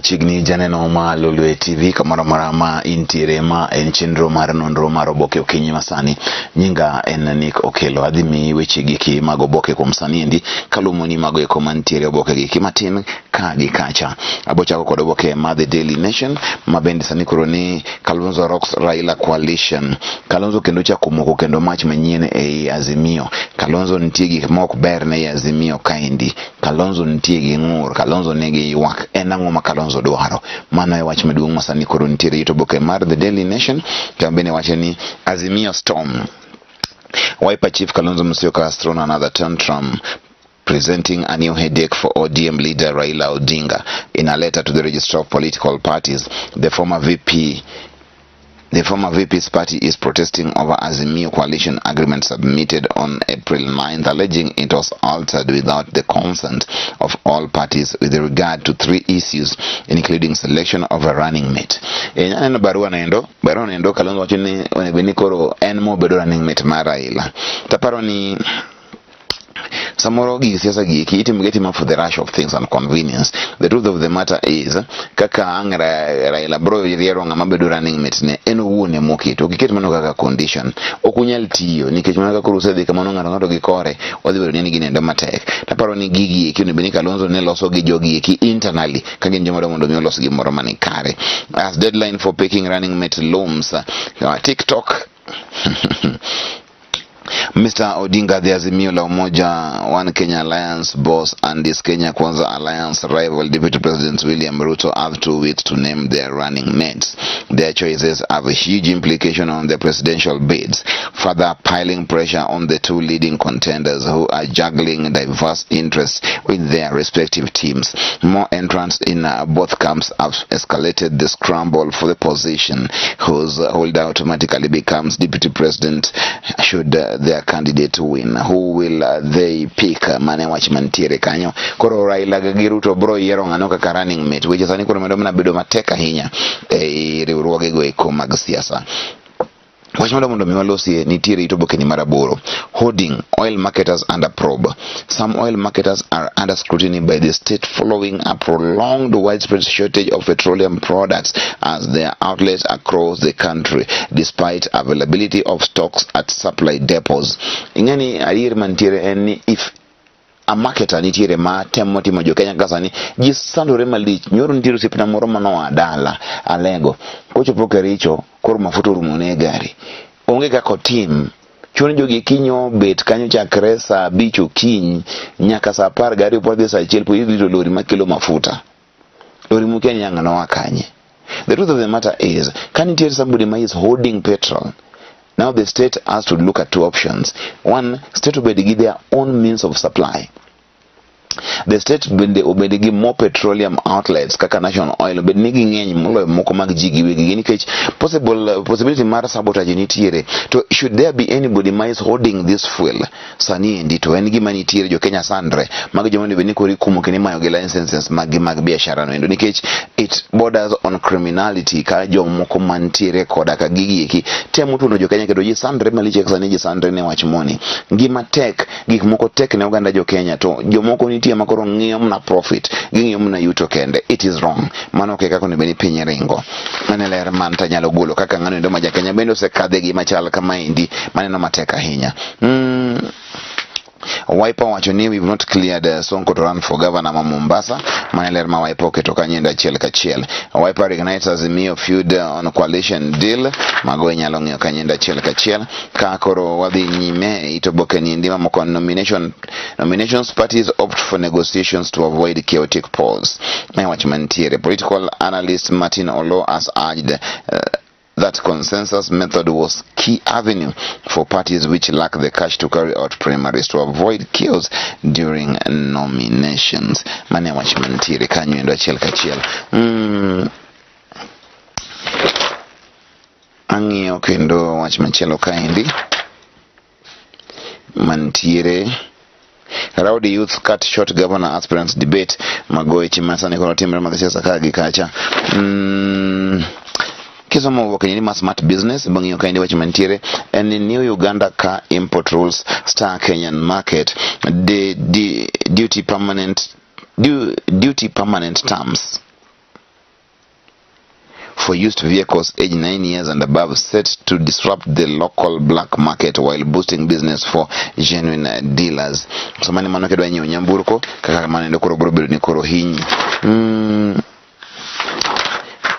Machiegni janeno ma Lolwe TV kamoro amora ma intiere ma en chenro mar nonro mar oboke okinyi masani. Nyinga en Nick Okello. Adhi miyi weche giki mag oboke kuom sani endi kalumoni mago eko mantiere oboke giki matin ka gi kacha. Abochako kod oboke ma The Daily Nation ma bende sani koro ni Kalonzo rocks Raila coalition. Kalonzo kendo chako moko kendo mach manyien ei Azimio. Kalonzo nitie gik ma ok ber ne Azimio kaendi. Kalonzo nitie gi ng'ur, Kalonzo nigi ywak. En ang'o ma Kalonzo dwaro? Mano e wach maduong' ma sani koro nitiere it oboke mar The Daily Nation kama bende wacho ni Azimio Storm. Wiper Chief Kalonzo Musyoka has thrown another tantrum presenting a new headache for ODM leader Raila Odinga. In a letter to the Registrar of Political Parties, the former VP's party is protesting over Azimio coalition agreement submitted on April 9th, alleging it was altered without the consent of all parties with regard to three issues, including selection of a running mate. E, aneno barua noendo, barua noendo Kalonzo wacho ni onego ni koro en mobedo running mate mar Raila. Taparo ni samoro gig siasa gi eki itimo gi atima for the rush of things and convenience. The truth of the matter is kaka ang' Raila bro yiero ng'ama bedo running mate ne en owuon ema oketo. Ok iket mano kaka condition. Ok unyal tiyo nikech mana kaka koro usedhi kamano ng'ato ng'ato gi kore odhi bedo ni en gi nendo matek. Taparo ni gigi eki onego bed ni Kalonzo ne loso gi jogi eki internally ka gin joma dwa mondo mi olos gimoro mani kare. As deadline for picking running mate looms, TikTok Mr. Odinga, the Azimio la Umoja One Kenya Alliance boss and his Kenya Kwanza Alliance rival Deputy President William Ruto have 2 weeks to name their running mates. Their choices have a huge implication on the presidential bids, further piling pressure on the two leading contenders who are juggling diverse interests with their respective teams. More entrants in both camps have escalated the scramble for the position, whose holder automatically becomes deputy president should their candidate win. Who will they pick? Mane wach mantiere kanyo. Koro Raila gi Ruto bro yiero ng'ano kaka running mate. Weche sani koro medo mana bedo matek ahinya e riwruogego eko mag siasa. Wach mondo mondo mi walosie nitiere it oboke ni mar aboro. Hoarding oil marketers under probe. Some oil marketers are under scrutiny by the state following a prolonged widespread shortage of petroleum products as their outlets across the country despite availability of stocks at supply depots. Ing'eni adier mantiere en ni if a marketer nitiere ma temo timo jo Kenya kaka sani ji sandore malich. Nyoro nitiere osiepna moro manoa dala Alego kochopo Kericho koro mafuta orumo ne e gari onge kaka otim chuno jogi kinyo bet kanyo chakre saa 5 okinyi nyaka saa 12 pod dhi saa 1 pod irito lori makelo mafuta lori mukia ni ang' noa kanye. The truth of the matter is ka nitiere somebody ma is hoarding petrol, now the state has to look at two options. One, state obed gi their own means of supply. The state bende obed gi more petroleum outlets kaka National Oil obed ni ging'eny moloyo moko mag ji giwegi nikech possible possibility mar sabotage nitiere. To should there be anybody ma is hoarding this fuel sani endi to en gima nitiere jo Kenya sandre mago joma onego bed ni koro ikumo kendo imayo gi licenses mag gi mag biashara no endo nikech it borders on criminality ka jomoko mantiere koda ka gigi eki temo tuono jo Kenya kendo ji sandre malich kaka sani ji sandre ne wach moni ngima tek gik moko tek ne oganda jo Kenya to jomoko nitie ma koro ng'iyo mana profit ging'iyo mana yuto kende. It is wrong. Mano ok e kaka onego bed ni piny ringo. Mano e ler man tanyalo golo kaka ng'ano endo ma ja Kenya bende osekadhe gima chal kamaendi maneno matek ahinya. Wiper wacho ni we've not cleared Sonko to run for governor ma Mombasa. Mano e ler ma Wiper oketo kanyo endo achiel kachiel. Wiper ignites Azimio feud on coalition deal. Mago inyalo ng'iyo kanyo endo achiel kachiel. Ka koro wadhi nyime it oboke ni endi mamoko nominations parties opt for negotiations to avoid chaotic polls. Mae wach mantiere. Political analyst Martin Olo has urged that consensus method was key avenue for parties which lack the cash to carry out primaries to avoid chaos during nominations. Mane wach mantiere kanyo endo achiel kachiel. Ang'iyo kendo wach machielo kaendi mantiere. Rowdy youth cut short governor aspirants debate. Mago weche ma sani koro timre mag siasa ka gi kacha. Kisomo oboke ni ma Smart Business bang'iyo kaendi wach mantiere en ni new Uganda car import rules star Kenyan market the duty permanent terms. for used vehicles aged 9 years and above set to disrupt the local black market while boosting business for genuine dealers. So mane mano kidwa nyiewo nyamburko kaka mano endo koro biro bedo ni koro hinyi.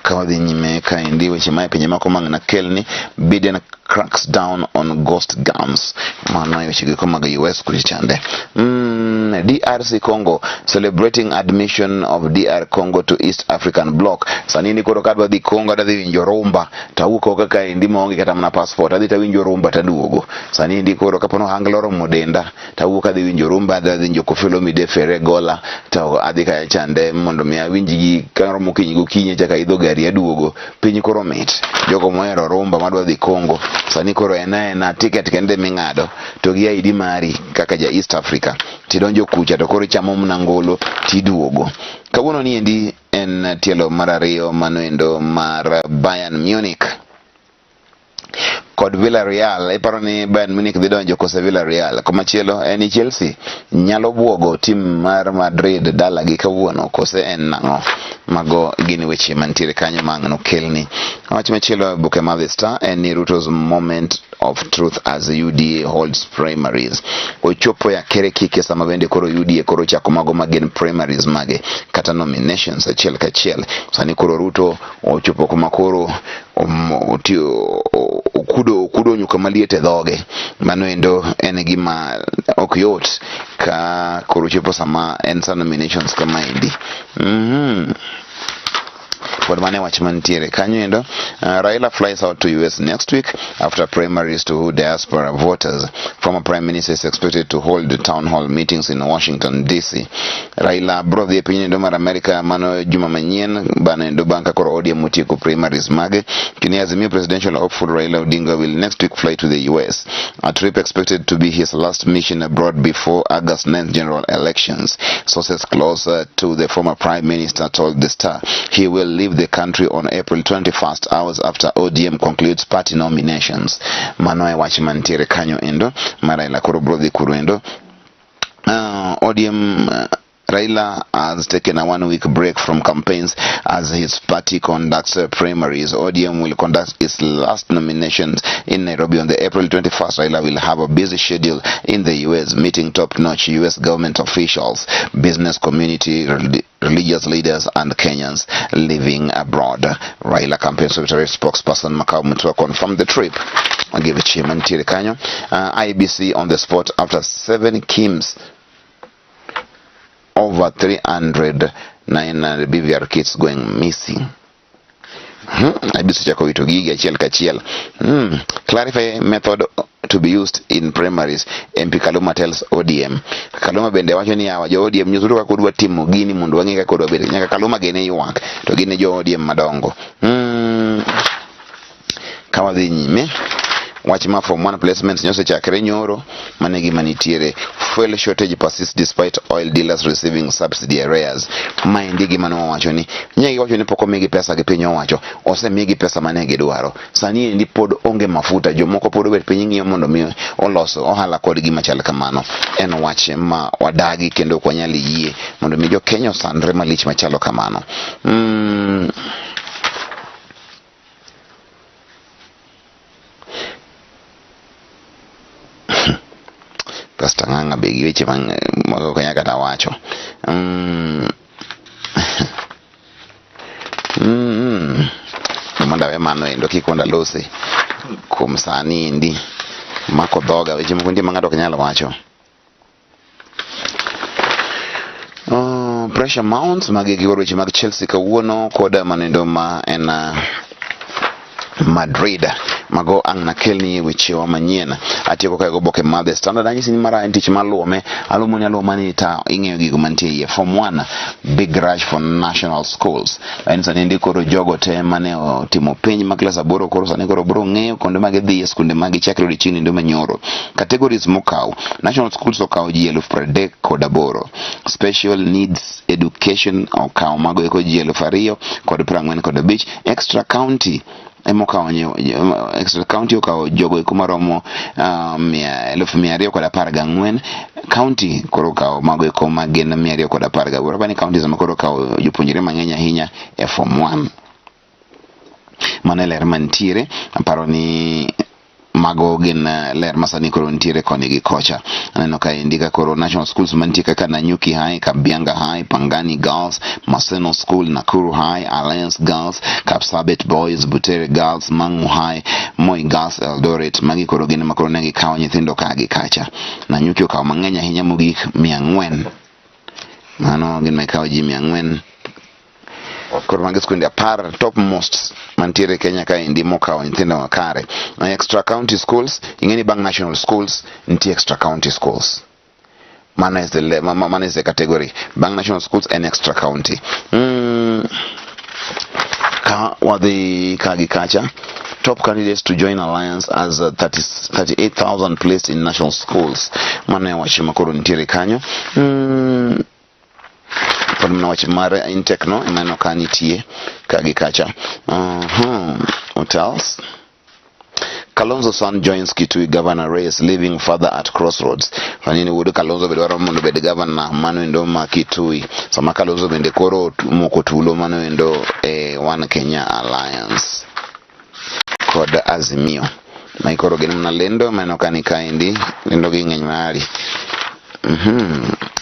Ka wadhi nyime kaendi weche ma e pinje moko mang' nakelni Biden cracks down on ghost guns mano e weche goeko mag US kucha chande. DRC Congo celebrating admission of DR Congo to East African Bloc. Sani ni koro kadwa dhi Congo adwa dhi winjo rumba to awuok oko kaendi maonge kata mana passport adhi tawinjo rumba taduogo. Sani endi koro kapo ni ohangla oromo denda tawuok adhi winjo rumba adhi winjo Koffi Olomide Ferre Gola to adhi kacha chande mondo mi awinjgi karomo okinyi gokinyi achako aidho gari aduogo. Piny koro mit. Jogo mohero rumba madwa dhi Congo sani koro en aena ticket kende ming'ado to gi ID mari kaka ja East Africa tidonjo kucha to koro ichamo mna ngolo tiduogo. Kawuono ni endi en tielo mar ariyo mano endo mar Bayern Munich kod Villarreal. Iparo ni Bayern Munich dhi donjo kose Villarreal? Komachielo en ni Chelsea nyalo buogo tim mar Madrid dalagi kawuono kose en nang'o? Mago gin weche mantiere kanyo ma ang' nokelni. Wach machielo e oboke mar The Star en ni Ruto's moment of truth as UDA holds primaries. Ochopo e akere kike sama bende koro UDA koro chako mago ma gin primaries mage kata nominations achiel kachiel. Sani koro Ruto ochopo kuma koro okudo nyuka maliet e dhoge. Mano endo en gima ok yot ka koro chopo sama en sa nominations kamaendi. Pod mane wach mantiere kanyo endo. Raila flies out to US next week after primaries to woo diaspora voters. Former Prime Minister is expected to hold town hall meetings in Washington DC. Raila bro dhi e piny endo mar Amerika mano juma manyien bano endo bang' ka koro ODM otieko primaries mage. Kini Azimio presidential hopeful Raila Odinga will next week fly to the US. A trip expected to be his last mission abroad before August 9th general elections. Sources closer to the former Prime Minister told the Star he will leave the country on April 21st, hours after ODM concludes party nominations. Mano e wach mantiere kanyo endo mar Raila koro bro dhi kuro endo. ODM Raila has taken a 1-week break from campaigns as his party conducts primaries. ODM will conduct its last nominations in Nairobi on the April 21st. Raila will have a busy schedule in the US, meeting top-notch US government officials, business community, religious leaders, and Kenyans living abroad. Raila campaign secretary spokesperson Makau Mutua confirmed the trip. I'll give it to him kanyo. IBC on the spot after 7 KIMS over 309 BVR kits going missing. IBC chako wito gigi achiel kachiel. Clarify method to be used in primaries, MP Kaluma tells ODM. Kaluma bende wacho ni yawa jo ODM nyisuru kaka udwa timo gini mondo wang'e kaka udwa bedo. Nyaka Kaluma gene ywak to gin e jo ODM madongo. Ka wadhi nyime, wach ma form 1 placements nyosechakre nyoro mane gima nitiere. Fuel shortage persists despite oil dealers receiving subsidy arrears. Maendi gima ne wawacho ni nye giwacho ni pok omigi pesa gi piny owacho, osemigi pesa mane gidwaro. Sani endi pod onge mafuta, jomoko pod obet piny ng'iyo mondo mi olos ohala kod gima chal kamano. En wach ma wadagi kendo ok wanyal yie mondo mi jo Kenya osandre malich machalo kamano. Pastor Ng'ang'a be gi weche ma ok anyal kata wacho. Mondo awe mano endo kik mondo alose kuom sani endi mako dhoga weche moko nitie ma ng'ato ok nyal wacho. Pressure mounts magi gi weche mag Chelsea kawuono kod manendo ma en Madrid. Mago ang' nakelni wechewa manyien. Atieko kae goboke mar The Standard. Anyisi ni mara en tich maluome. Alumo ni aluoma ni ta ing'eyo gigo mantie iye. Form 1 big rush for national schools. En sani ndi koro jogo te mane otimo penj ma klas 8 koro sani koro bro ng'eyo kuonde ma gidhiye skunde ma gichakre odiochieng' nindo manyoro. Categories mokaw. National schools okawo ji 38,000. Special needs education okawo mago eko ji 2,045. Extra county emokawo extra county okawo jogo eko maromo 214,000. County koro okawo mago eko ma gin 218. Apani counties ema koro okawo jopuonjre mang'eny ahinya e form 1. Mano e ler mantiere, aparo ni mago gin ler masani koro nitiere koni gi kocha. Aneno ka endi ka koro national schools mantie kaka Nanyuki High, Kabianga High, Pangani Girls, Maseno School, Nakuru High, Alliance Girls, Kapsabet Boys, Butere Girls, Mangu High, Moi Girls, Eldoret. Magi koro gin ma koro ne gikawo nyithindo ka gi kacha. Nanyuki okawo mang'eny ahinya mogik 400. Mano gin ma ikawo ji 400. Koro magi skunde 10 top most mantiere Kenya kaendi mokawo nyithindo makare. Extra county schools, ing'e ni bang' national schools nitie extra county schools. Mano is the mano is the category. Bang' national schools en extra county. Ka wadhi ka gi kacha, top candidates to join alliance as 30, 38,000 placed in national schools. Mano e wach ma koro nitiere kanyo. Pod mana wach mar intake no ema ka nitie ka gi kacha. What else? Kalonzo son joins Kitui governor race, leaving father at crossroads. Fanini wuod Kalonzo be dwaro mondo obed governor mano endo ma Kitui. Sama Kalonzo bende koro moko tulo mano endo e One Kenya Alliance kod Azimio. Ma koro gin mana lendo maneno ka ni kaendi lendo gi ng'eny mari.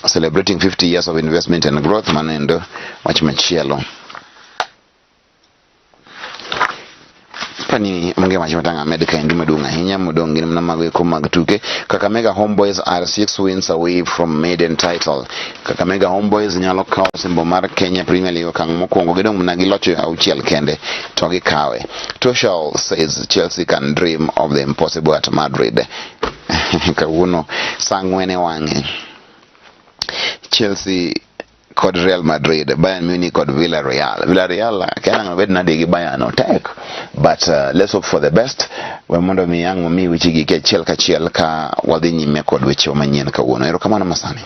Celebrating 50 years of investment and growth mano endo wach machielo. Pani onge wach matang' amed kaendi maduong' ahinya modong' gin mana mago eko mag tuke. Kakamega Homeboys are 6 wins away from maiden title. Kakamega Homeboys nyalo kawo osimbo mar Kenya Premier League okang' mokwongo gidong' mana gi locho auchiel kende to gikawe. Tuchel says Chelsea can dream of the impossible at Madrid. Kawuono saa ang'wen e wang'e. Chelsea kod Real Madrid, Bayern Munich kod Villarreal. Villarreal kia ang' obed nade gi Bayern otek, but let's hope for the best. We mondo mi ang' wami weche gi achiel kachiel ka wadhi nyime kod weche manyien kawuono. Erokamano masani.